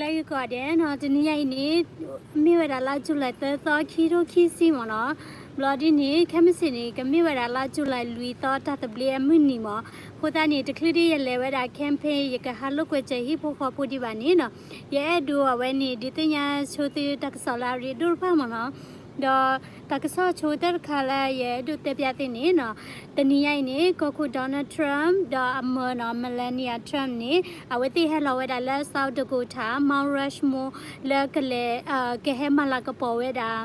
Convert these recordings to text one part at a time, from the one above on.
လၢဂ့ၤကိးဂၤဒဲးနီၤ, တနံၤညါအံၤန့ၣ် မ့ၢ်ဝဲဒၣ်လါ July သၢသီ ခံထိခံဆံမ့ၢ်နီၤ. ဘျီဒ်န့ၣ် ခဲမုၢ်ဆ့ၣ်န့ၣ် ကမ့ၢ်ဝဲဒၣ်လါ July လွံၢ်သီ တၢ်သဘျ့အမုၢ်နံၤမ့ၢ်. အဃိသတးန့ၣ် တချုးဒ်ယလဲၤဝဲဒၣ် campaign ယကဟးလိာ်ကွဲစၢၤဟံၣ်ဖိဃီဖိဒံးဘၣ်န့ၣ်နီၤ, ယအဲၣ်ဒိးအဝဲန့ၣ် ဒုးသ့ၣ်ညါဆိသုတၢ်ကစီၣ်လၢအရ့ဒိၣ်တဖၣ်မ့ၢ်နီၤ. ဒီးတၢ်ကစီၣ်ဆိတၢ်တခါလၢယအဲၣ်ဒိးတဲပျးသုန့ၣ်နီၤ, တနံၤညါအံၤန့ၣ် ကီၢ်ခိၣ် Donald Trump ဒီးအမၢၤနီၤ Melania Trump န့ၣ် အဝဲသ့ၣ်ဟဲလီၤဝဲဒၣ်လၢ South Dakota Mount Rushmore လၢကလဲၤ ကဟဲမၤလၤကပီၤဝဲဒၣ်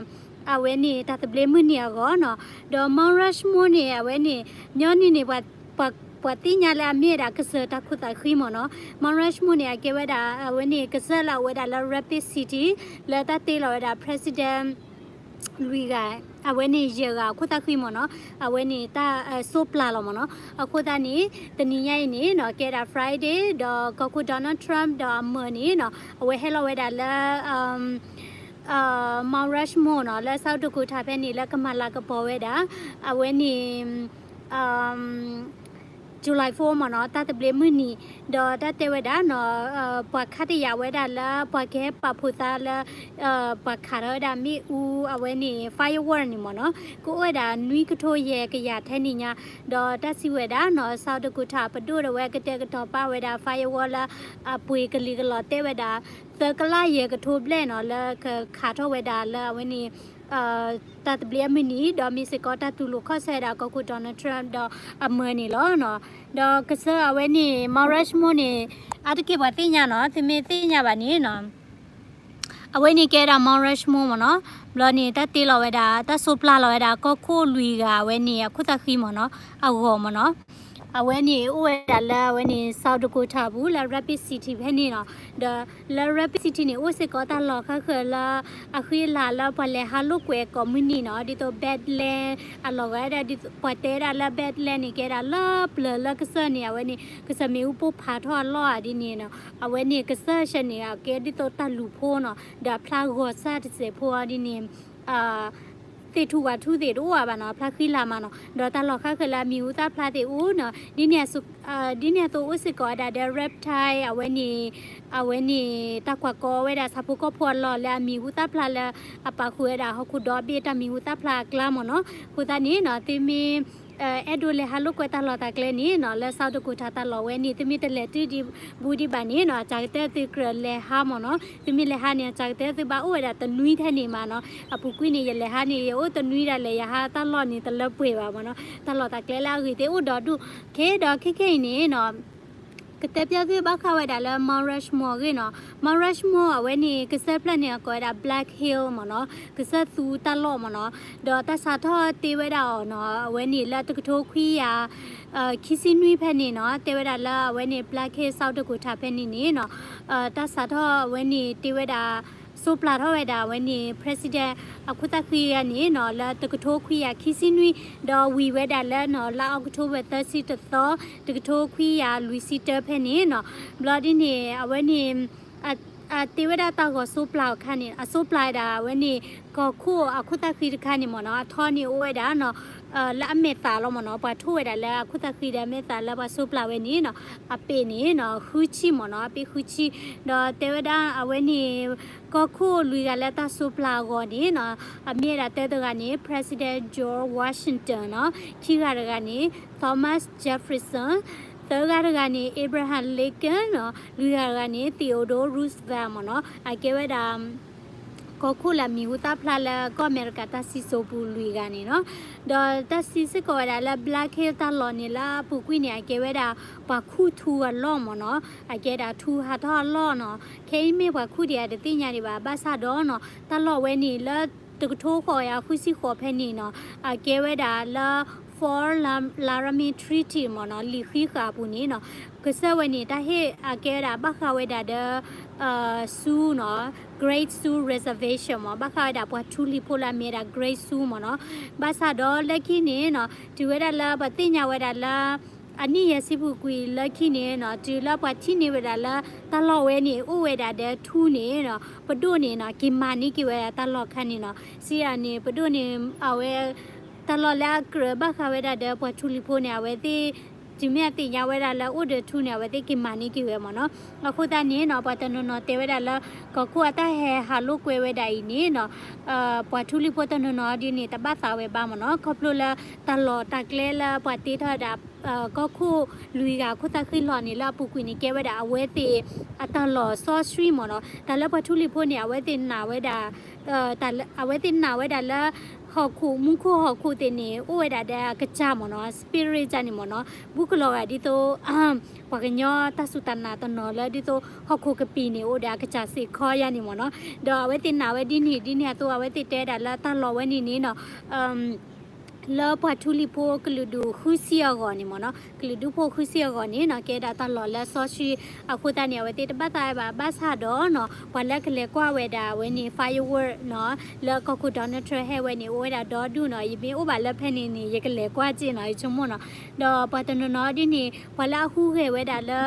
အဝဲန့ၣ်တၢ်သဘျ့မုၢ်နံၤအဂီၢ်နီၤ. ဒီး Mount Rushmore န့ၣ် အဝဲန့ၣ် ညီနုၢ်န့ၣ် ပှၤသ့ၣ်ညါလၢအမ့ၢ်ဝဲဒၣ်ကစၢၢ်တၢ်ခိၣ်သးဃံမ့ၢ်နီၤ. Mount Rushmore န့ၣ် အကဲဝဲဒၣ် အဝဲန့ၣ်ကစၢၢ်လၢအအိၣ်ဝဲဒၣ်လၢ Rapid City လၢတၢ်တ့လီၤဝဲဒၣ် president လွံၢ်ဂၤ, အဝဲန့ၣ်ယဲၢ်ဂၤအခိၣ်သးဃံမ့ၢ်နီၤ, အဝဲန့ၣ်တၢ်စိးပျၢ်လီၤမ့ၢ်နီၤ. အဃိသတးန့ၣ် တနံၤညါအံၤန့ၣ်နီၤ ကဲဒၣ် Friday ဒီးကီၢ်ခိၣ် Donald Trump ဒီးအမၢၤန့ၣ်နီၤ အဝဲဟဲလီၤဝဲဒၣ်လၢ Mount Rushmore နီၤ လၢ South Dakota ဖဲန့ၣ် လၢကမၤလၤကပီၤဝဲဒၣ် အဝဲန့ၣ် July four မ့ၢ်နီၤ တၢ်သဘျ့မုၢ်နံၤ, ဒီးတၢ်တဲဝဲဒၣ်နီၤ ပှၤခါတယာ်ဝဲဒၣ်လၢ ပှၤကဟဲပာ်ဖှိၣ်သးလၢ ပှၤခးထီၣ်ဝဲဒၣ်မ့ၣ်အူအဝဲန့ၣ် firework န့ၣ်မ့ၢ်နီၤ ကအိၣ်ဝဲဒၣ်နွံကထိယဲၢ်ကယၤထဲန့ၣ်ညါ, ဒီးတၢ်စံးဝဲဒၣ်နီၤ South Dakota ပဒိၣ်ဒီးဝဲကတဲာ်ကတီၤပာ်ဝဲဒၣ် firework လၢ အပှ့ၤကလံၤကလီၤတဲဝဲဒၣ် သၢကလးယဲၢ်ကထိဘျဲၣ်နီၤ လၢကခးထီၣ်ဝဲဒၣ်လၢအဝဲန့ၣ် တၢ်သဘျ့အမုၢ်နံၤ ဒီးမ့ၢ်စ့ၢ်ကီးတၢ်တူၢ်လိာ်ခီၣ်ဆၢဝဲဒၣ်ကီၢ်ခိၣ် Donald Trump ဒီးအမၢၤန့ၣ်လီၤ. ဒီးကစၢၢ်အဝဲန့ၣ် Mount Rushmore န့ၣ် အါတက့ၢ်ပှၤသ့ၣ်ညါနီၤ သုမ့ၢ်သ့ၣ်ညါဘၣ်န့ၣ်နီၤ အဝဲန့ၣ်ကဲဒၣ် Mount Rushmore မ့ၢ်နီၤ, ဘျီန့ၣ် တၢ်တ့လီၤဝဲဒၣ် တၢ်စိးပျၢ်လီၤဝဲဒၣ် ကီၢ်ခိၣ်လွံၢ်ဂၤအဝဲန့ၣ် အခိၣ်သးဃံမ့ၢ်နီၤ အဂီၢ်မ့ၢ်နီၤ, အဝဲန့ၣ်အိၣ်ဝဲဒၣ်လၢအဝဲန့ၣ် South Dakota ပူၤ လၢ Rapid City ဖဲန့ၣ်နီၤ, ဒီးလၢ Rapid City န့ၣ် အိၣ်စ့ၢ်ကီးတၢ်လီၢ်ဃၣ်ဃၢၤလၢ အဃံအလၤလၢပှၤလဲၤဟးလိာ်ကွဲကိးမုၢ်နံၤနီၤ, ဒ်သိး Badlands အလီၢ်ဂၤဒၣ် ပှၤတဲဒၣ်လၢ Badlands န့ၣ် ကဲဒၣ်လၢပျၢၤလၢကစၢၢ်န့ၣ် အဝဲန့ၣ် ကစၢၢ်မ့ၣ်အူပိၢ်ဖးထီၣ်အလီၢ်ဧါဒ်န့ၣ်နီၤ, အဝဲန့ၣ်ကစၢၢ်ဆၢန့ၣ် အကဲဒ်သိးတၢ်လူၤဖိနီၤ, ဒီးအဖျါဂီၤစၢ်တစဲးဖိအီၤဒ်န့ၣ် သ့ၣ်ထူၣ်ဝၣ်ထူသ့ၣ်တအိၣ်အါဘၣ်နီၤ, အဖျါဃံလၤမးနီၤ, ဒီးတၢ်လီၢ်ဃၣ်ဃၢၤလၢအမံၤဟူသၣ်ဖျါသ့ၣ်အိၣ်နီၤ, ဒ်န့ၣ်အသိးအိၣ်စ့ၢ်ကီးဝဲဒၣ်ဒီး reptile အဝဲန့ၣ် အဝဲန့ၣ် တၢ်ကွၢ်ကီဝဲဒၣ်ဆၣ်ဖိကီၢ်ဖိအလီၢ်လၢအမံၤဟူသၣ်ဖျါလၢ အပာ်ဃုာ်ဝဲဒၣ်ဟီၣ်ခိၣ်ဒီဘ့ၣ်တၢ်မံၤဟူသၣ်ဖျါအကျါမ့ၢ်နီၤ, အဃိသတးန့ၣ်နီၤ သုမ့ၢ် အဲၣ်ဒိးလဲၤဟးလိာ်ကွဲတၢ်လီၢ်တၢ်ကျဲန့ၣ်နီၤ လၢ South Dakota တၢ်လီၢ်ဝဲန့ၣ် သုမ့ၢ်တလဲၤတုၤဒံးဘူးဒံးဘၣ်န့ၣ်နီၤ အစှၤကတၢၢ်သုကြၢးလဲၤဟးမ့ၢ်နီၤ, သုမ့ၢ်လဲၤဟးန့ၣ် အစှၤကတၢၢ်သုဘၣ်အိၣ်ဝဲဒၣ်တနွံထဲန့ၣ်မးနီၤ, အပူၤကွံာ်န့ၣ် ယလဲၤဟးန့ၣ် ယအိၣ်တနွံဒၣ်လဲာ် ယဟးတၢ်လီၢ်န့ၣ် တလၢပှဲၤဘၣ်မ့ၢ်နီၤ, တၢ်လီၢ်တၢ်ကျဲလၢအဂ့ၤသ့ၣ်အိၣ်ဒီးဒူၣ်, ခဲဒီးခဲခဲအံၤန့ၣ်နီၤ ကတဲပျးသုဘၣ်ဃးဝဲဒၣ်လၢ Mount Rushmore အဂ့ၢ်နီၤ, Mount Rushmore အဝဲန့ၣ် ကစၢၢ်ဖျၢၣ်န့ၣ် အကိးဝဲဒၣ် Black Hill မ့ၢ်နီၤ, ကစၢၢ်သူတၢ်လီၢ်မ့ၢ်နီၤ, ဒီးတၢ်စးထီၣ်တ့ဝဲဒၣ်အီၤနီၤ အဝဲန့ၣ်လၢတကထိခွံကယၤ ခံဆံနွံဖဲန့ၣ်နီၤ, တဲဝဲဒၣ်လၢအဝဲန့ၣ် Black Hill South Dakota ဖဲန့ၣ်န့ၣ်နီၤ, တၢ်စးထီၣ်အဝဲန့ၣ်တ့ဝဲဒၣ် စိးပျၢ်ထီၣ်ဝဲဒၣ်အဝဲန့ၣ် president အခိၣ်သၣ်ဃံဂၤန့ၣ်နီၤ လၢတကထိခွံကယၤခံဆံနွံ, ဒီးဝံၤဝဲဒၣ်လၢနီၤ လါအီးကထိဘၢၣ်သၢဆံတသီ တကထိခွံကယၤလွံၢ်ဆံတၢဖဲန့ၣ်နီၤ, ဘျီဒ်န့ၣ် အဝဲန့ၣ် အတ့ဝဲဒၣ်တၢ်ဂီၤစိးပျၢ်အခါန့ၣ် အစိးပျၢ်ဝဲဒၣ်အဝဲန့ၣ် ကီၢ်ခိၣ်အခိၣ်သၣ်ဃံတခါန့ၣ်မ့ၢ်နီၤ, အထီန့ၣ်အိၣ်ဝဲဒၣ်နီၤ လၢအမဲာ်သၣ်လီၤမ့ၢ်နီၤ, ပှၤထိၣ်ဝဲဒၣ်လၢအခိၣ်သၣ်ဃံဒီးအမဲာ်သၣ်လၢပှၤစိးပျၢ်ဝဲန့ၣ်နီၤ, အပ့ၣ်န့ၣ်နီၤ ဃုဆံမ့ၢ်နီၤ, အပ့ၣ်ဃုဆံ, ဒီးတဲဝဲဒၣ်အဝဲန့ၣ် ကီၢ်ခိၣ်လွံၢ်ဂၤလၢတၢ်စိးပျၢ်အဂီၢ်န့ၣ်နီၤ, အမ့ၢ်ဝဲဒၣ်တၢတဂၤန့ၣ် president George Washington နီၤ, ခံဂၤတဂၤန့ၣ် Thomas Jefferson, သၢဂၤတဂၤန့ၣ် Abraham Lincoln နီၤ, လွံၢ်ဂၤတဂၤန့ၣ် Theodore Roosevelt မ့ၢ်နီၤ, အကဲဝဲဒၣ် ကီၢ်ခိၣ်လၢအမံၤဟူသၣ်ဖျါလၢကီၢ်အမဲရကၤတၢ်စံၣ်စိၤပူၤလွံၢ်ဂၤန့ၣ်နီၤ, ဒီးတၢ်စံးစ့ၢ်ကီးဝဲဒၣ်လၢ Black Hill တၢ်လီၢ်န့ၣ် လၢအပူၤကွံာ်န့ၣ် အကဲဝဲဒၣ် ပှၤခူၣ်ထူအလီၢ်မ့ၢ်နီၤ, အကဲဒၣ်ထူဟးထီၣ်အလီၢ်နီၤ, ခဲအံၤမ့ၢ်ပှၤခူၣ်ဒံးဧါတသ့ၣ်ညါဒံးဘၣ်, ဘၣ်ဆၣ်ဒီးနီၤ တၢ်လီၢ်ဝဲန့ၣ်လၢ တကထိဃိးကယၤဃုဆံဃိးဖဲန့ၣ်နီၤ, အကဲဝဲဒၣ်လၢ Fort Laramie Treaty မ့ၢ်နီၤ, လံာ်ဃံးဃာ်အပူၤန့ၣ်နီၤ, ကစၢၢ်ဝဲန့ၣ် တၢ်ဟ့ၣ်အကဲဝဲဒၣ်ဘၣ်ဃးဝဲဒၣ်ဒီး Sioux နီၤ, Great Sioux Reservation မ့ၢ်, ဘၣ်ဃးဝဲဒၣ်ပှၤထူလံၤဖိလၢအမ့ၢ်ဝဲဒၣ် Great Sioux မ့ၢ်နီၤ, ဘၣ်ဆၣ်ဒီးလၢခံန့ၣ်နီၤ တုၤဝဲဒၣ်လၢပှၤသ့ၣ်ညါဝဲဒၣ်လၢ အနံၣ်ယဲၢ်ဆံပူၤကွံာ်လၢခံန့ၣ်နီၤ, တုၤလၢပှၤထံၣ်န့ၢ်ဝဲဒၣ်လၢ တၢ်လီၢ်ဝဲန့ၣ် အိၣ်ဝဲဒၣ်ဒီးထူန့ၣ်နီၤ, ပဒိၣ်န့ၣ်နီၤ က့ၤမၤန့ၢ်က့ၤဝဲဒၣ်တၢ်လီၢ်ခါန့ၣ်နီၤ, စံးအန့ၣ် ပဒိၣ်န့ၣ် အဝဲ တၢ်လီၢ်လၢအကြၢးဘၣ်ဃးဝဲဒၣ်ဒီးပှၤထူလံၤဖိန့ၣ် အဝဲသ့ၣ် တုၤမ့ၢ်အသ့ၣ်ညါဝဲဒၣ်လၢအိၣ်ဒီးထူန့ၣ် အဝဲသ့ၣ်က့ၤမၤန့ၢ်က့ၤဝဲမ့ၢ်နီၤ. အဃိသတးန့ၣ်နီၤ ပှၤတနီၤနီၤတဲဝဲဒၣ်လၢ ကီၢ်ခိၣ်အတၢ်ဟဲဟးလိာ်ကွဲဝဲဒၣ်အံၤန့ၣ်နီၤ ပှၤထူလံၤဖိတနီၤနီၤဒ်န့ၣ် တဘၣ်သးဝဲဘၣ်မ့ၢ်နီၤ. ခီဖျိလၢတၢ်လီၢ်တၢ်ကျဲလၢပှၤတ့ထီၣ်ဝဲဒၣ် ကီၢ်ခိၣ်လွံၢ်ဂၤခိၣ်သၣ်ဃံလီၢ်န့ၣ် လၢအပူၤကွံာ်န့ၣ် ကဲဝဲဒၣ်အဝဲသ့ၣ်အတၢ်လီၢ်စီဆှံမ့ၢ်နီၤ. တၢ်လၢပှၤထူလံၤဖိန့ၣ် အဝဲသ့ၣ်နာ်ဝဲဒၣ် အဝဲသ့ၣ်နာ်ဝဲဒၣ်လၢ ဟီၣ်ခိၣ်မူခိၣ်ဟီၣ်ခိၣ်သ့ၣ်န့ၣ် အိၣ်ဝဲဒၣ်ဒီးအကစၢ်မ့ၢ်နီၤ spirit န့ၣ်မ့ၢ်နီၤ. ဘူးကလီၤဂာ်ဒ်သိး ပှၤကညီတၢ်စူၢ်တၢ်နာ်တနီၤလၢဒ်သိးဟီၣ်ခိၣ်ကပံာ်န့ၣ် အိၣ်ဒီးအကစၢ်စ့ၢ်ကီးယါန့ၣ်မ့ၢ်နီၤ. ဒီးအဝဲသ့ၣ်နာ်ဝဲဒ်န့ၣ် ဒ်န့ၣ်အသိး အဝဲသ့ၣ်တဲဒၣ်လၢတၢ်လီၢ်ဝဲန့ၣ်န့ၣ်နီၤ လၢပှၤထူလံၤဖိကလုာ်ဒူၣ်ဃုဆံအဂီၢ်န့ၣ်မ့ၢ်နီၤ ကလုာ်ဒူၣ်ဖိဃုဆံအဂီၢ်န့ၣ်နီၤ ကဲဒၣ်တၢ်လီၢ်လၢစီဆှံ အဃိသတးန့ၣ် အဝဲသ့ၣ်တဘၣ်သးဘၣ် ဘၣ်ဆၣ်ဒီးနီၤ ပှၤလၢကလဲၤကွၢ်ဝဲဒၣ်အဝဲန့ၣ် firework နီၤ လၢကီၢ်ခိၣ် Donald Trump ဟဲဝဲန့ၣ် အိၣ်ဝဲဒၣ်ဒီဒူၣ်နီၤ. ယမ့ၢ်အိၣ်ဘၣ်လၢဖဲန့ၣ်န့ၣ် ယကလဲၤကွၢ်က့ၢ်နီၤ ယဆိကမိၣ်နီၤ. ဒီးပှၤတနီၤနီၤဒ်န့ၣ် ပှၤလၢအဟူးဂဲၤဝဲဒၣ်လၢ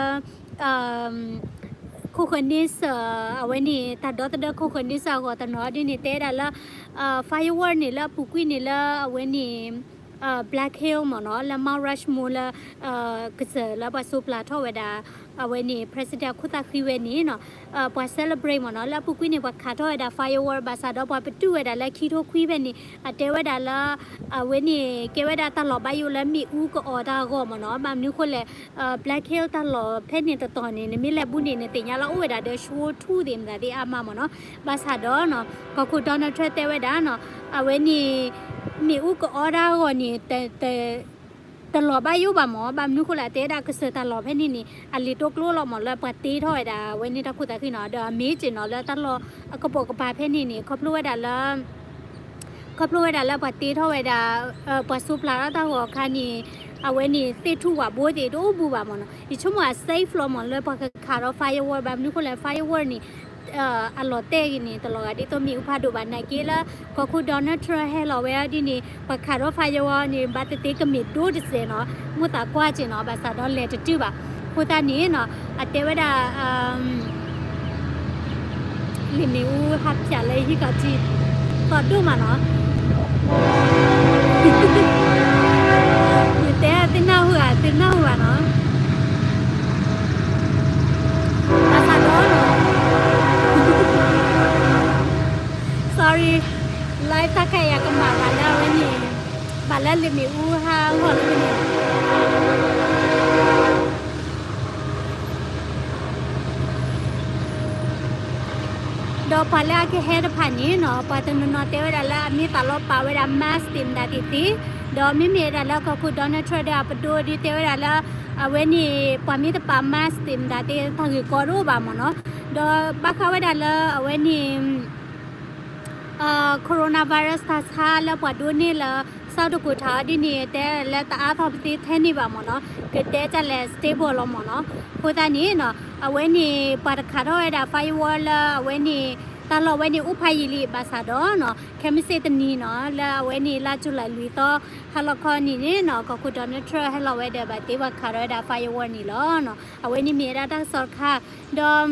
ခိၣ်ဃၢၤန့ဆၢၣ် အဝဲန့ၣ် တၢ်ဒီသဒၢခိၣ်ဃၢၤန့ဆၢၣ်အဂီၢ်တနီၤဒ်န့ၣ် တဲဒၣ်လၢ firework န့ၣ် လၢအပူၤကွံာ်န့ၣ်လၢအဝဲန့ၣ် Black Hill မ့ၢ်နီၤ လၢ Mount Rushmore လၢ ကစၢၢ်လၢပှၤစိးပျၢထီၣ်ဝဲဒၣ် အဝဲန့ၣ် president ခိၣ်သၣ်ဃံဝဲန့ၣ်နီၤ ပှၤ celebrate မ့ၢ်နီၤ လၢအပူၤကွံာ်န့ၣ် ပှၤခးထီၣ်ဝဲဒၣ် firework ဘၣ်ဆၣ်ဒီးပှၤပတုာ်ဝဲဒၣ်လၢခံထိခွံဖဲန့ၣ် အတဲဝဲဒၣ်လၢ အဝဲန့ၣ် ကဲဝဲဒၣ်တၢ်လီၢ်ဘၣ်ယိၣ်လၢမ့ၣ်အူကအီၣ်တၢ်အဂီၢ်မ့ၢ်နီၤ. ဘၣ်မနုၤဃိလဲၣ် Black Hill တၢ်လီၢ်ဖဲန့ၣ်တတီၤန့ၣ် နမ့ၢ်လဲၤဘူးန့ၣ် နသ့ၣ်ညါလၢအိၣ်ဝဲဒၣ်ဒီး ဆှိထူသ့ၣ်မတၤသ့ၣ်အါမးမ့ၢ်နီၤ. ဘၣ်ဆၣ်ဒီးနီၤ ကီၢ်ခိၣ် Donald Trump တဲဝဲဒၣ်နီၤ အဝဲန့ၣ် မ့ၣ်အူကအီၣ်တၢ်အဂီၢ်န့ၣ် တလီၤဘၣ်ယိၣ်ဘၣ်မ့ၢ် ဘၣ်မနုၤဃိလဲၣ် တဲဒၣ်ကစၢၢ်တၢ်လီၢ်ဖဲန့ၣ်န့ၣ် အလံာ်တိကျိလီၤမ့ၢ် လၢပှၤတ့ထီၣ်ဝဲဒၣ်အဝဲန့ၣ်တၢ်ခိၣ်သၣ်ဃံနီၤ ဒီးအမ့ၢ်က့ၤနီၤ လၢတၢ်လီၢ်အကပိာ်ကပၤဖဲန့ၣ်န့ၣ် ခီဖျိဝဲဒၣ်လၢ ခီဖျိဝဲဒၣ်လၢပှၤတ့ထီၣ်ဝဲဒၣ် ပှၤစိးပျၢထီၣ်တၢ်ဂီၤအခါန့ၣ် အဝဲန့ၣ် သ့ၣ်ထူၣ်ဝးဘိသ့ၣ်တအိၣ်ဘူးဘၣ်မ့ၢ်နီၤ. ယဆိကမိၣ်အ safe လီၤမ့ၢ် လၢပှၤကခးဒီး firework ဘၣ်မနုၤဃိလဲၣ် firework န့ၣ် အလီၤတဲာ်ဂ့ၤန့ၣ် တလီၤဂာ်ဒ်သိးမ့ၣ်အူဖးဒိၣ်ဘၣ် နာ်က့လၢ ကီၢ်ခိၣ် Donald Trump ဟဲလီၤဝဲဒ်န့ၣ် ပှၤခးဒီး firework န့ၣ် ဘၣ်သ့ၣ်သ့ၣ်ကမ့ၢ်ဒိတစဲးနီၤ မိၣ်သးကွၢ်က့ၤနီၤ ဘၣ်ဆၣ်ဒီးလဲၤတတုၤဘၣ်. အဃိသတးန့ၣ်နီၤ အတဲဝဲဒၣ် လ့ၣ်မ့ၣ်အူဟးဖၠးလၢဟံၣ်ခီၣ်ထံး သီၣ်ဒိၣ်မးနီၤ ယတဲသ့ၣ်နၢ်ဟူဧါ သ့ၣ်နၢ်ဟူဘၣ်နီၤ ဘၣ်ဆၣ်ဒီးနီၤ sorry live တၢ်ခါအံၤအကမၣ်ဘၣ်လၢအဝဲန့ၣ် ဘၣ်လၢလ့ၣ်မ့ၣ်အူဟးဂီၤလၢန့ၣ် ဒီးပှၤလၢအကဟဲတဖၣ်န့ၣ်နီၤ ပှၤတနီၤနီၤတဲဝဲဒၣ်လၢအမ့ၢ်သးလီပာ်ဝဲဒၣ် mask သ့ၣ်မတၤသ့ၣ်သ့ၣ်, ဒီးမ့မ့ၢ်ဝဲဒၣ်လၢကီၢ်ခိၣ် Donald Trump ဒီးအပဒိၣ်ဒုးတဲဝဲဒၣ်လၢ အဝဲန့ၣ် ပှၤမ့ၢ်တပာ် mask သ့ၣ်မတၤသ့ၣ် တၢ်ဂ့ၢ်ကီတအိၣ်ဘၣ်မ့ၢ်နီၤ, ဒီးဘၣ်ဃးဝဲဒၣ်လၢအဝဲန့ၣ် coronavirus တၢ်ဆါလၢပှၤဒိးန့ၢ်လၢ South Dakota ဒ်န့ၣ် တဲလၢတအါထီၣ်ပသ့ထဲန့ၢ်ဘၣ်မ့ၢ်နီၤ, ကတဲတၢ်လဲၤ stable လီၤမ့ၢ်နီၤ, အဃိသတးန့ၣ်နီၤ အဝဲန့ၣ် ပှၤတခးထီၣ်ဝဲဒၣ် firework လၢအဝဲန့ၣ် တၢ်လီၢ်ဝဲန့ၣ်အိၣ်ဖးယံာ်လံဘၣ်ဆၣ်ဒီးနီၤ ခဲမုၢ်ဆ့ၣ်တနံၤနီၤ လၢအဝဲန့ၣ်လါ July လွံၢ်သီ ဟါလီၤခီန့ၣ်န့ၣ်နီၤ ကီၢ်ခိၣ် Donald Trump ဟဲလီၤဝဲဒီးဘၣ်သ့ပှၤခးထီၣ်ဝဲဒၣ် firework န့ၣ်လီၤ. အဝဲန့ၣ်မ့ၢ်ဝဲဒၣ်တၢ်ကစီၣ်တခါ ဒီး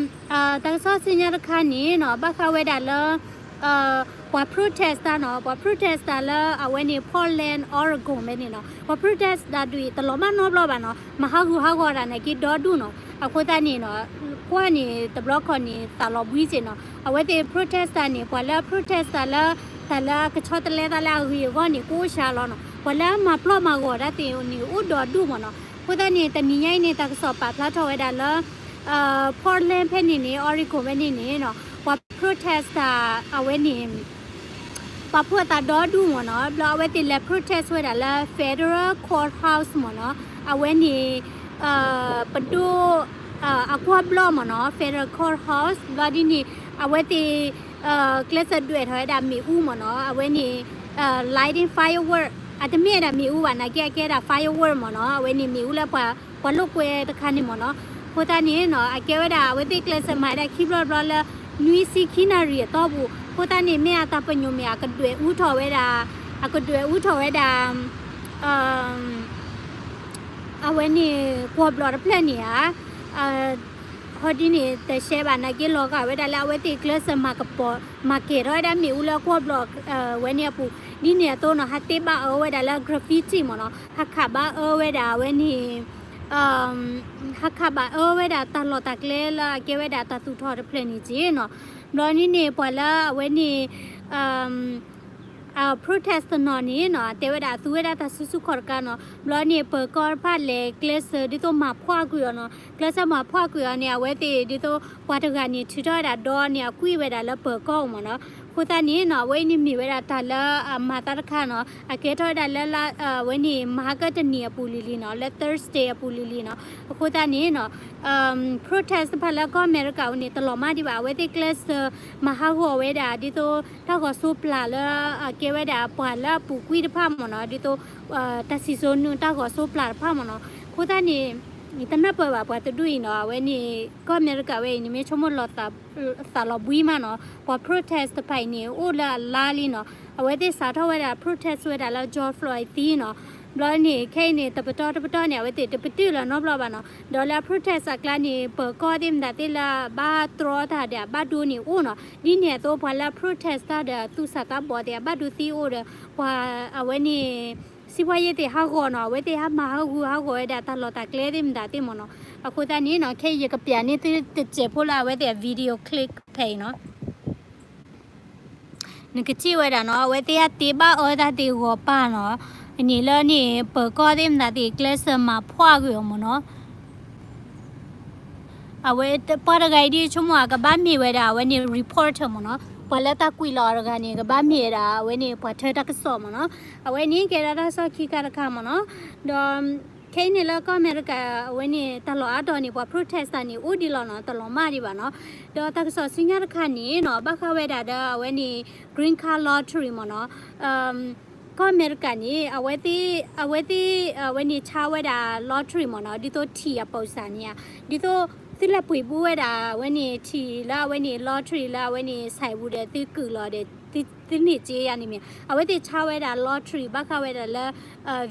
တၢ်ကစီၣ်ဆူညါတခါန့ၣ်နီၤ ဘၣ်ဃးဝဲဒၣ်လၢ ပှၤ protest တၢ်နီၤ, ပှၤ protest တၢ်လၢအဝဲန့ၣ် Portland Oregon ဖဲန့ၣ်နီၤ, ပှၤ protest တၢ်ဒုးအံၤ တလီၤမၢ်နီတဘျီဘၣ်နီၤ, မၤဟးဂူာ်ဟးဂီၤတၢ်နာ်က့ဒီဒူၣ်နီၤ, အဃိသတးန့ၣ်နီၤ ကွၢ်န့ၣ် တဘျီခီန့ၣ် သးလီၤဘှံးက့နီၤ, အဝဲသ့ၣ် protest တၢ်န့ၣ် ပှၤလၢ protest တၢ်လၢ တၢ်လၢအကဆီတလဲသးလၢအဂ့ၢ်အဂီၢ်န့ၣ် ကအိၣ်စှၤလီၤနီၤ, ပှၤလၢအမၤပျီၢ်မၤဂီၤတၢ်သ့ၣ်န့ၣ် အိၣ်ဒီဒူၣ်မ့ၢ်နီၤ, အဃိသတးန့ၣ် တနံၤညါအံၤန့ၣ် တၢ်ကစီၣ်ပာ်ဖျါထီၣ်ဝဲဒၣ်လၢ Portland ဖဲန့ၣ်န့ၣ် Oregon ဖဲန့ၣ်န့ၣ်နီၤ ပှၤ protest တၢ်အဝဲန့ၣ် ပာ်ဖှိၣ်အသးဒီဒူၣ်မ့ၢ်နီၤ, ဘျီအဝဲသ့ၣ်လဲၤ protest ဝဲဒၣ်လၢ federal courthouse မ့ၢ်နီၤ, အဝဲန့ၣ် ပဒိၣ် အကွီၢ်ဘျီၣ်မ့ၢ်နီၤ federal courthouse ဘျီဒ်န့ၣ် အဝဲသ့ၣ် ကျဲးစၢးဒွဲၣ်ထီၣ်ဝဲဒၣ်မ့ၣ်အူမ့ၢ်နီၤ, အဝဲန့ၣ် lighting firework အတမ့ၢ်ဝဲဒၣ်မ့ၣ်အူဘၣ် နာ်က့အကဲဒၣ် firework မ့ၢ်နီၤ, အဝဲန့ၣ်မ့ၣ်အူလၢပှၤ ပှၤလိာ်ကွဲတခါန့ၣ်မ့ၢ်နီၤ, အဃိသတးန့ၣ်နီၤ အကဲဝဲဒၣ် အဝဲသ့ၣ်ကျဲးစၢးမၤဝဲဒၣ်ခံဘျီတဘျီလၢ နွံဆံခံနၣ်ရံၣ်အတီၢ်ပူၤ, အဃိသတးန့ၣ် မ့ၢ်အတၢ်ပညိၣ်မ့ၢ် အကဒွဲၣ်အူထီၣ်ဝဲဒၣ် အကဒွဲၣ်အူထီၣ်ဝဲဒၣ် အဝဲန့ၣ် ကွီၢ်ဘျီၣ်တဖျၢၣ်န့ၣ်ဧါ, ဟီဒ်န့ၣ် တရှဲဘၣ် နာ်က့လီၤဂာ်ဝဲဒၣ်လၢအဝဲသ့ၣ်ကျဲးစၢးမၤကပီၤ မၤကဲၤထီၣ်ဝဲဒၣ်မ့ၣ်အူလၢကွီၢ်ဘျီၣ် ဝဲန့ၣ်အပူၤ, ဒ်န့ၣ်အသိးနီၤ ဟးတ့ဘၣ်အၢဝဲဒၣ်လၢ graffiti မ့ၢ်နီၤ, ဟးခးဘၣ်အၢဝဲဒၣ်အဝဲန့ၣ် ဟးခးဘၣ်အၢဝဲဒၣ်တၢ်လီၢ်တၢ်ကျဲလၢအကဲဝဲဒၣ်တၢ်သူၣ်ထီၣ်တဖျၢၣ်န့ၣ်က့နီၤ. ဘျီန့ၣ်န့ၣ် ပှၤလၢအဝဲန့ၣ် protest တနီၤန့ၣ်နီၤ တဲဝဲဒၣ်အသူဝဲဒၣ်တၢ်စုဆူၣ်ခီၣ်တကါနီၤ. ဘျီန့ၣ် ပၢၤကီၢ်တဖၣ်လဲၤကျဲးစၢးဒ်သိးမၤဖှီၣ်ကွံာ်အီၤနီၤ. ကျဲးစၢးမၤဖှီၣ်ကွံာ်အီၤန့ၣ် အဝဲသ့ၣ်ဒ်သိး ပှၤတဂၤန့ၣ် ထုးထီၣ်ဝဲဒၣ်ဒီန့ၣ် အကွံာ်ဝဲဒၣ်လၢပၢၤကီၢ်အအိၣ်မ့ၢ်နီၤ. အဃိသတးန့ၣ်နီၤ အဝဲအံၤန့ၣ်မ့ၢ်ဝဲဒၣ်တၢ်လၢအမၤသးတခါနီၤ အကဲထီၣ်ဝဲဒၣ်လၢ အဝဲန့ၣ် မဟါကတနံၤအပူၤလံလံနီၤ လၢ Thursday အပူၤလံလံနီၤ. အဃိသတးန့ၣ်နီၤ protest တဖၣ်လၢကီၢ်အမဲရကၤအအိၣ်န့ၣ် တလီၤမၢ်ဒံးဘၣ်. အဝဲသ့ၣ်ကျဲးစၢးမၤဟးဂီၤဝဲဒၣ် ဒ်သိးတၢ်ဂီၤစိးပျၢ်လၢ အကဲဝဲဒၣ်ပှၤလၢအပူၤကွံာ်တဖၣ်မ့ၢ်နီၤ ဒ်သိး တၢ်စံၣ်စိၤနုာ်တၢ်ဂီၤစိးပျၢ်တဖၣ်မ့ၢ်နီၤ. အဃိသတးန့ၣ် တနၢ်ပၢၢ်ဘၣ်ပှၤတဒူၣ်အံၤနီၤ အဝဲန့ၣ် ကီၢ်အမဲရကၤဝဲအံၤန့ၣ် မ့ၢ်ဆိကမိၣ်လီၤသးလီၤဘှံးမးနီၤ ပှၤ protest တဖၣ်အံၤန့ၣ် အိၣ်လၢအလါလံနီၤ. အဝဲသ့ၣ်စးထီၣ်ဝဲဒၣ် protest ဝဲဒၣ်လၢ George Floyd သံနီၤ. ဘျီန့ၣ် ခဲအံၤန့ၣ် တပတီၢ်တပတီၢ်န့ၣ် အဝဲသ့ၣ်တပတုာ်လီၤနီတဘျီဘၣ်နီၤ. ဒီးလၢအ protest အကျါန့ၣ် ပၢၤကီၢ်သ့ၣ်မတၤသ့ၣ်လၢအဘၣ်တြီတၢ်ဒီးအဘၣ်ဒိန့ၣ်အိၣ်နီၤ. ဒ်န့ၣ်အသိးပှၤလၢအ protest တၢ်ဒီးအသူၣ်စၢ်သးဘီၣ်သ့ၣ် အဘၣ်ဒိသံအိၣ်ဒီး ပှၤအဝဲန့ၣ် စံးဖှါယ့ၢ်သ့ၣ်ဟးဂီၤနီၤ အဝဲသ့ၣ်ဟးမၤဟးဂူာ်ဟးဂီၤဝဲဒၣ်တၢ်လီၢ်တၢ်ကျဲသ့ၣ်မတၤသ့ၣ်မ့ၢ်နီၤ. အဃိသတးန့ၣ်နီၤ ခဲအံၤယကပျးန့ၢ်သုတစဲးဖိလၢအဝဲသ့ၣ်အ video clip ဖဲအံၤနီၤ. နကထံၣ်ဝဲဒၣ်နီၤ အဝဲသ့ၣ်ဟးတ့ဘၣ်အၢတၢ်သ့ၣ်ဂီၤပၢ်နီၤ. န့ၣ်လၢန့ၣ် ပၢၤကီၢ်သ့ၣ်မတၤသ့ၣ် ကျဲးစၢးမၤဖှီၣ်ကွံာ်အီၤမ့ၢ်နီၤ. အဝဲပှၤတဂၤအံၤဒ်ဆိကမိၣ် အကဘၣ်မ့ၢ်ဝဲဒၣ် အဝဲန့ၣ် reporter မ့ၢ်နီၤ. ပှၤလၢတၢ်ကွံာ်လီၤအီၤတဂၤန့ၣ် ကဘၣ်မ့ၢ်ဝဲဒၣ် အဝဲန့ၣ် ပှၤထၢတၢ်ကစီၣ်မ့ၢ်နီၤ. အဝဲန့ၣ်ကဲဒၣ်တၢ်ကစီၣ်ခံခါတခါမ့ၢ်နီၤ. ဒီးခဲအံၤန့ၣ်လၢကီၢ်အမဲရကၤ အဝဲန့ၣ် တၢ်လီၢ်အါတီၤန့ၣ် ပှၤ protest တၢ်န့ၣ် အိၣ်ဒံးလီၤနီၤ တလီၤမၢ်ဒံးဘၣ်နီၤ. ဒီးတၢ်ကစီၣ်ဆူညါတခါန့ၣ်နီၤ ဘၣ်ဃးဝဲဒၣ်ဒီး အဝဲန့ၣ် green card lottery မ့ၢ်နီၤ. ကီၢ်အမဲရကၤန့ၣ် အဝဲသ့ၣ် အဝဲသ့ၣ် အဝဲန့ၣ်ဆါဝဲဒၣ် lottery မ့ၢ်နီၤ ဒ်သိးထံၣ်အပိာ်စၢ်န့ၣ်ဧါ, ဒ်သိး သုလဲၤပှ့ၤဘူးဝဲဒၣ် အဝဲန့ၣ်ထံၣ်လၢအဝဲန့ၣ် lottery လၢအဝဲန့ၣ် စဲးပူၤဒီး သုကုာ်လီၤဒီး သုန့ၢ်စ့ယါန့ၣ်မ့ၢ် အဝဲသ့ၣ်ဆါဝဲဒၣ် lottery ဘၣ်ဃးဝဲဒၣ်လၢ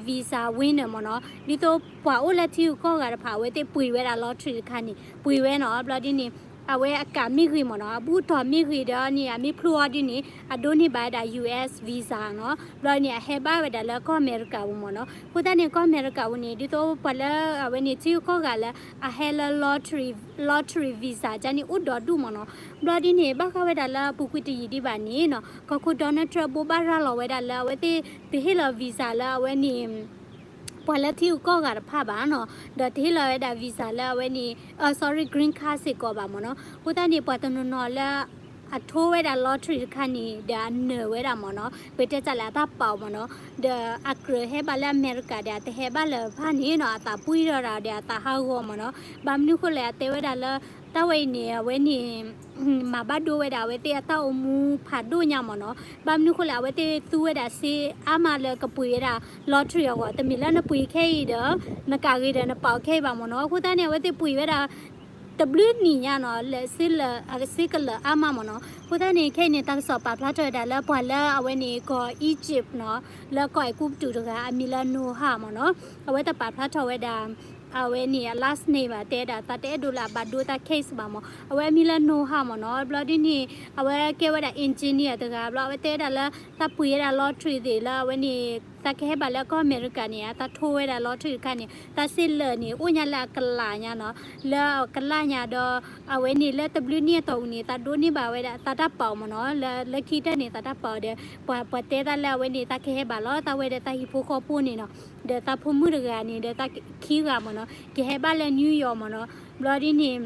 visa winner မ့ၢ်နီၤ, ဒ်သိးပှၤအိၣ်လၢထံဂုၤကီၢ်ဂၤတဖၣ် အဝဲသ့ၣ်ပှ့ၤဝဲဒၣ် lottery တခါန့ၣ် ပှ့ၤဝဲနီၤ, ဘျီဒ်န့ၣ် အဝဲအကးမ့ၢ်ဂ့ၤမ့ၢ်နီၤ, အဘူၣ်တီၢ်မ့ၢ်ဂ့ၤဒီးန့ၣ် အမ့ၢ်ဖျိအီၤဒ်န့ၣ် အဒိးန့ၢ်ဘၣ်ဝဲဒၣ် US visa နီၤ, ဘျီန့ၣ် အဟဲဘၣ်ဝဲဒၣ်လၢကီၢ်အမဲရကၤပူၤမ့ၢ်နီၤ, အဃိသတးန့ၣ် ကီၢ်အမဲရကၤပူၤန့ၣ် ဒ်သိးပှၤလၢအဝဲန့ၣ်ထံဂုၤကီၢ်ဂၤလၢ အဟဲလၢ lottery visa ကန့ၣ်အိၣ်ဒီဒူၣ်မ့ၢ်နီၤ, ဘျီဒ်န့ၣ် ဘၣ်ဃးဝဲဒၣ်လၢအပူၤကွံာ်တယံာ်ဒံးဘၣ်န့ၣ်နီၤ, ကီၢ်ခိၣ် Donald Trump ဘိးဘၣ်ရၤလီၤဝဲဒၣ်လၢအဝဲသ့ၣ်တဟ့ၣ်လီၤ visa လၢအဝဲန့ၣ် ပှၤလၢထံဂုၤကီၢ်ဂၤတဖၣ်ဘၣ်နီၤ, ဒီးတဟ့ၣ်လီၤဝဲဒၣ် visa လၢအဝဲန့ၣ် sorry green card စ့ၢ်ကီးဘၣ်မ့ၢ်နီၤ, အဃိသတးန့ၣ် ပှၤတနီၤနီၤလၢ အထိဝဲဒၣ် lottery တခါန့ၣ် ဒီးအနၢၤဝဲဒၣ်မ့ၢ်နီၤ, ပတဲတၢ်လၢအတၢ်ပာ်အီၤမ့ၢ်နီၤ, ဒီးအကြၢးဟဲဘၣ်လၢအမဲရကၤဒီး အတဟဲဘၣ်လၢၤတဖၣ်န့ၣ်နီၤ, အသးပှံၢ်ထီၣ်ဒီး အသးဟးဂီၤမ့ၢ်နီၤ, ဘၣ်မနုၤဃိလဲၣ် အတဲဝဲဒၣ်လၢ တၢ်ဝဲအံၤန့ၣ် အဝဲန့ၣ် မၤဘၣ်ဒိဝဲဒၣ် အဝဲသ့ၣ်အတၢ်အိၣ်မူဖးဒိၣ်ညါမ့ၢ်နီၤ, ဘၣ်မနုၤဃိလဲၣ် အဝဲသ့ၣ်သူဝဲဒၣ်စ့အါမးလၢကပှ့ၤဝဲဒၣ် lottery အဂီၢ်, တမ့ၢ်လၢနပှ့ၤခဲအံၤဒီး နကးဂ့ၤဒီးနပာ်အီၤခဲအံၤဘၣ်မ့ၢ်နီၤ, အဃိသတးန့ၣ် အဝဲသ့ၣ်ပှ့ၤဝဲဒၣ် တဘျုးနံၣ်ညါနီၤ, လၢစ့လၢာ်အစ့ကလၢာ်အါမးမ့ၢ်နီၤ, အဃိသတးန့ၣ် ခဲအံၤန့ၣ် တၢ်ကစီၣ်ပာ်ဖျါထီၣ်ဝဲဒၣ်လၢပှၤလၢအဝဲန့ၣ်ကီၢ် Egypt နီၤ, လၢကီၢ်အဲၤကူပတူးတဂၤ အမံၤလၢ Noha မ့ၢ်နီၤ, အဝဲတၢ်ပာ်ဖျါထီၣ်ဝဲဒၣ် အဝဲန့ၣ်အ last name ဘၣ် တဲဒၣ်သးတအဲၣ်ဒိးလၢအဘၣ်ဒိသး case ဘၣ်မ့ၢ်, အဝဲအမံၤလၢ Noha မ့ၢ်နီၤ, ဘျီဒ်န့ၣ် အဝဲကဲဝဲဒၣ် engineer တဂၤ, ဘျီအဝဲတဲဒၣ်လၢ သးပှ့ၤဝဲဒၣ် lottery သ့ၣ်လၢအဝဲန့ၣ် သးကဟဲဘၣ်လၢကီၢ်အမဲရကၤန့ၣ် သးထိဝဲဒၣ် lottery တခါန့ၣ် သးစ့လၢာ်န့ၣ် အိၣ်ညါလၢအကလးညါနီၤ, လၢအကလးညါဒီး အဝဲန့ၣ်လၢတဘျုးနံၣ်အတီၢ်ပူၤန့ၣ် သးဒိးန့ၢ်ဘၣ်ဝဲဒၣ် သးတၢ်ပာ်အီၤမ့ၢ်နီၤ, လၢလၢခံကတၢၢ်န့ၣ် သးတၢ်ပာ်အီၤဒီး ပှၤပှၤတဲသးလၢအဝဲန့ၣ် သးကဟဲဘၣ်လီၤ သးဝဲဒီးသးဟံၣ်ဖိဃီဖိန့ၣ်နီၤ, ဒီးသးဖိမုၣ်တဂၤန့ၣ် ဒီးသးခံဂၤမ့ၢ်နီၤ ကဟဲဘၣ်လၢ New York မ့ၢ်နီၤ, ဘျီဒ်န့ၣ်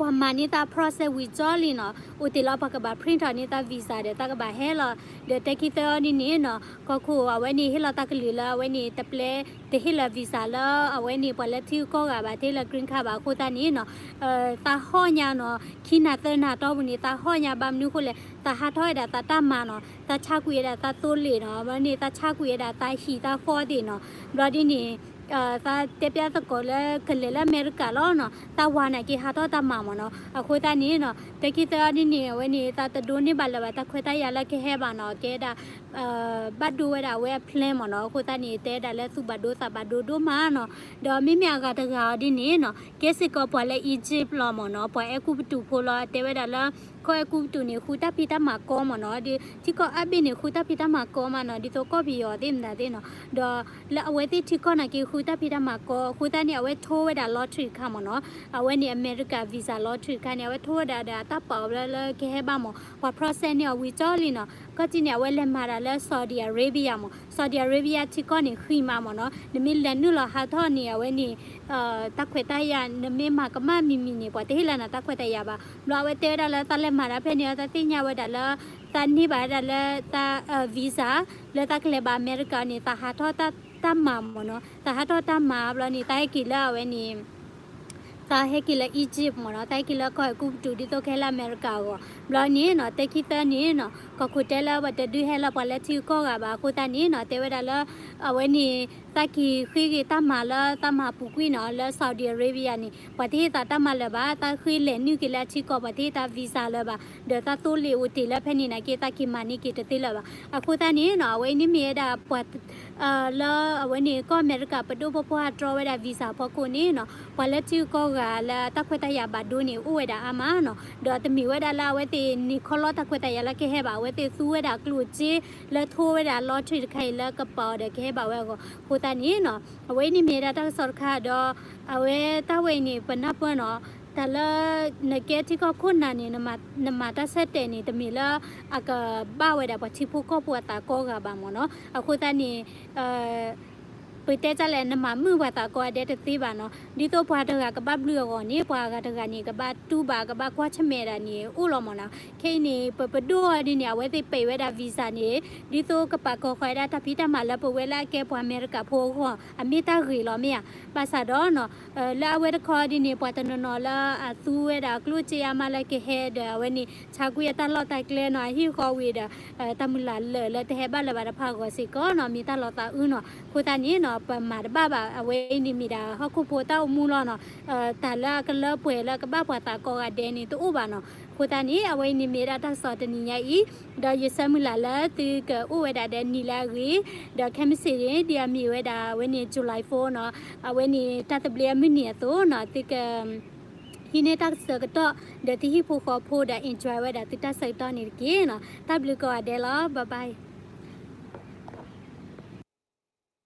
ပှၤမၤန့ၢ်သး process ဝံၤကၠီလံနီၤ, အိၣ်တ့ၢ်လီၤပှၤကဘၣ် print ထီၣ်န့ၢ်သး visa ဒီးသးကဘၣ်ဟဲလီၤ, ဒီးတဲခံသၢအီၤဒ်န့ၣ်နီၤ, ကီၢ်ခိၣ်အဝဲန့ၣ် ဟ့ၣ်လီၤသးကလုၢ်လၢအဝဲန့ၣ် တပျဲ တဟ့ၣ်လီၤ visa လၢအဝဲန့ၣ် ပှၤလၢထံဂုၤကီၢ်ဂၤဘၣ် တဟ့ၣ်လီၤ green card ဘၣ်အဃိသတးန့ၣ်နီၤ, သးဟီၣ်ညါနီၤ, ခံနၤသၢနၤတီၢ်ပူၤန့ၣ် သးဟီၣ်ညါဘၣ်မနုၤဃိလဲၣ် သးဟးထီၣ်ဝဲဒၣ်သးတၢ်မၤနီၤ, သးဆါကွံာ်ဝဲဒၣ်သးသိလ့ၣ်နီၤ, ဘျီန့ၣ် သးဆါကွံာ်ဝဲဒၣ်သးဟံၣ်သးဃီသ့ၣ်နီၤ, ဘျီဒ်န့ၣ် သးတဲပျးသကိးလၢကလဲၤလၢအမဲရကၤလီၤနီၤ, သးဝၤနာ်က့ဟးထီၣ်တၢ်မၤမ့ၢ်နီၤ, အဃိသတးန့ၣ်နီၤ တဲခံသၢအီၤဒ်န့ၣ် အဝဲန့ၣ် သးတဒိးန့ၢ်ဘၣ်လၢၤဘၣ် တၢ်ခွဲးတၢ်ယာ်လၢကဟဲဘၣ်နီၤ, ကဲဒၣ် ဘၣ်ဒိဝဲဒၣ်အဝဲအ plan မ့ၢ်နီၤ, အဃိသတးန့ၣ် တဲဒၣ်လၢသူၣ်ဘၣ်ဒိသးဘၣ်ဒိဒိၣ်မးနီၤ, ဒီးမ့မ့ၢ်အဂၤတဂၤအီၤဒ်န့ၣ်နီၤ ကဲစ့ၢ်ကီးပှၤလၢ Egypt လီၤမ့ၢ်နီၤ, ပှၤအဲၤကူပတူးဖိလီၤ, တဲဝဲဒၣ်လၢ ကီၢ်အဲၤကူပတူးန့ၣ် ဃုတၢ်ဖံးတၢ်မၤကီမ့ၢ်နီၤ, ဒ်ထံကီၢ်အါဘ့ၣ်န့ၣ် ဃုတၢ်ဖံးတၢ်မၤကီမးနီၤ, ဒ်သိးကီၢ်ပယီၤသ့ၣ်မတၤသ့ၣ်နီၤ, ဒီးလၢအဝဲသ့ၣ်ထံကီၢ်နာ်က့ ဃုတၢ်ဖံးတၢ်မၤကီ, အဃိသတးန့ၣ် အဝဲထိဝဲဒၣ် lottery တခါမ့ၢ်နီၤ, အဝဲန့ၣ် America visa lottery တခါန့ၣ် အဝဲထိဝဲဒၣ်ဒီးအတၢ်ပာ်အီၤလၢလၢကဟဲဘၣ်မ့ၢ် ပှၤ process န့ၢ်အီၤဝံၤကၠီလံနီၤ, ကီၢ်တံၢ်န့ၣ် အဝဲလဲၤမၤတၢ်လၢ Saudi Arabia မ့ၢ်, Saudi Arabia ထံကီၢ်န့ၣ် ဃံမးမ့ၢ်နီၤ, နမ့ၢ်လဲၤနုာ်လီၤဟးထီၣ်န့ၣ် အဝဲန့ၣ် တၢ်ခွဲးတၢ်ယာ် နမ့ၢ်မၤကမၣ်မံၤမံၤန့ၣ် ပှၤတဟ့ၣ်လၢနၤတၢ်ခွဲးတၢ်ယာ်ဘၣ်. ဘျီအဝဲတဲဝဲဒၣ်လၢ သးလဲၤမၤတၢ်ဖဲန့ၣ် သးသ့ၣ်ညါဝဲဒၣ်လၢ သးန့ၢ်ဘၣ်ဝဲဒၣ်လၢ သး visa လၢသးကလဲၤဘၣ်အမဲရကၤန့ၣ် သးဟးထီၣ်တၢ်မၤမ့ၢ်နီၤ, သးဟးထီၣ်တၢ်မၤဘျီန့ၣ် သးဟဲက့ၤလၢအဝဲန့ၣ် သးဟဲက့ၤလၢ Egypt မ့ၢ်နီၤ, သးဟဲက့ၤလၢကီၢ်အဲၤကူပတူး ဒ်သိးကဟဲလၢအမဲရကၤအဂီၢ်. ဘျီန့ၣ်နီၤ တဲခံသၢန့ၣ်နီၤ ကီၢ်ခိၣ်တဲလၢပှၤတဒုးဟဲလီၤပှၤလၢထံဂုၤကီၢ်ဂၤဘၣ်. အဃိသတးန့ၣ်နီၤ တဲဝဲဒၣ်လၢ အဝဲန့ၣ် သးက့ၤဃ့က့ၤတၢ်မၤလၢသးမၤပူၤကွံာ်နီၤ လၢ Saudi Arabia န့ၣ် ပှၤတဟ့ၣ်သးတၢ်မၤလၢၤဘၣ်, သးဃ့လဲၤနုာ်က့ၤလၢအထံကီၢ် ပှၤတဟ့ၣ်သး visa လၢၤဘၣ်, ဒီးသးသိလ့ၣ်အိၣ်တ့ၢ်လၢဖဲန့ၣ်နာ်က့ သးက့ၤမၤန့ၢ်က့ၤတသ့လၢၤဘၣ်. အဃိသတးန့ၣ်နီၤ အဝဲအံၤန့ၣ်မ့ၢ်ဝဲဒၣ်ပှၤ လၢအဝဲန့ၣ် ကီၢ်အမဲရကၤပဒိၣ်ပပှၢ်တြီဝဲဒၣ် visa ဖီခိၣ်န့ၣ်နီၤ ပှၤလၢထံဂုၤကီၢ်ဂၤလၢတၢ်ခွဲးတၢ်ယာ်ဘၣ်ဒိန့ၣ် အိၣ်ဝဲဒၣ်အါမးနီၤ, ဒီးတမ့ၢ်ဝဲဒၣ်လၢအဝဲသ့ၣ်န့ၢ်ခီလီတၢ်ခွဲးတၢ်ယာ်လၢကဟဲဘၣ်, အဝဲသ့ၣ်သူဝဲဒၣ်ကျိၣ်စ့လၢထိဝဲဒၣ် lottery တခါအံၤလၢကပာ်အီၤဒီးကဟဲဘၣ်ဝဲအဂီၢ်. အဃိသတးန့ၣ်နီၤ အဝဲအံၤန့ၣ်မ့ၢ်ဝဲဒၣ်တၢ်ကစီၣ်တခါဒီး အဝဲတၢ်ဝဲအံၤန့ၣ် ပနၢ်ပၢၢ်နီၤ တၢ်လၢ နကဲထံကီၢ်ခိၣ်နၢ်န့ၣ် နမၤတၢ်ဆၢတဲာ်န့ၣ် တမ့ၢ်လၢအကဘၣ်ဝဲဒၣ်ပှၤထံဖိကီၢ်ဖိအသးကိးဂၤဘၣ်မ့ၢ်နီၤ. အဃိသတးန့ၣ် ပတဲတၢ်လဲၣ် နမၤမုာ်ပှၤသးကိးဂၤဒဲးတသ့ဘၣ်နီၤ. ဒ်သိးပှၤတဂၤကဘၣ်ဘျုးအဂီၢ်န့ၣ် ပှၤဂၤတဂၤန့ၣ် ကဘၣ်တူၢ်ဘၣ် ကဘၣ်ကွၢ်ဆၢၣ်မဲာ်ဒၣ်န့ၣ် အိၣ်လီၤမ့ၢ်နီၤ. ခဲအံၤန့ၣ် ပပဒိၣ်အီၤဒ်န့ၣ် အဝဲသ့ၣ်ပဲာ်ဝဲဒၣ် visa န့ၣ် ဒ်သိးကပာ်ကီၤဃာ်ဝဲဒၣ်တၢ်ဖံးတၢ်မၤလၢပဝဲလၢအကဲပှၤအမဲရကၤဖိအဂီၢ် အမ့ၢ်တၢ်ဂ့ၤလီၤမ့ၢ်ဧါ. ဘၣ်ဆၣ်ဒီးနီၤ လၢအဝဲတခီဒ်န့ၣ် ပှၤတနီၤနီၤလၢအသူဝဲဒၣ်ကျိၣ်စ့အါမးလၢကဟဲဒီးအဝဲန့ၣ် ဆါကွံာ်အတၢ်လီၢ်တၢ်ကျဲနီၤ အဟံၣ်ဃီဝံၤဒီး တၢ်မုၢ်လၢ်လၢာ်လၢတဟဲဘၣ်လၢၤဘၣ်တဖၣ်အဂီၢ်စ့ၢ်ကီးနီၤ မ့ၢ်တၢ်လီၤသးအုးနီၤ. အဃိသတးန့ၣ်နီၤ ပမၤတဘၣ်ဘၣ် အဝဲအံၤန့ၣ်မ့ၢ်ဒၣ်ဟီၣ်ခိၣ်ဖိတၢ်အိၣ်မူလီၤနီၤ. တၢ်လၢအကလၢပှဲၤလၢကဘၣ်ပှၤသးကိးဂၤဒဲးန့ၣ် တအိၣ်ဘၣ်နီၤ. အဃိသတးန့ၣ် အဝဲအံၤန့ၣ်မ့ၢ်ဝဲဒၣ်တၢ်ကစီၣ်တနံၤညါအံၤ ဒီးယဆၢမုၢ်လၢ်လၢသုကအိၣ်ဝဲဒၣ်ဒီးနံၤလၢအဂ့ၤ, ဒီးခဲမုၢ်ဆ့ၣ်န့ၣ် ဒ်အမ့ၢ်ဝဲဒၣ်အဝဲန့ၣ် July four နီၤ အဝဲန့ၣ်တၢ်သဘျ့အမုၢ်နံၤအသိးနီၤ သုက ဟံးန့ၢ်တၢ်ကဆၢကတီၢ် ဒီးသုဟံၣ်ဖိဃီဖိဒီး enjoy ဝဲဒၣ်သုတၢ်ဆၢကတီၢ်န့ၣ်တက့ၢ်နီၤ. တၢ်ဘျုးကိးဂၤဒဲးလီၤ. Bye bye.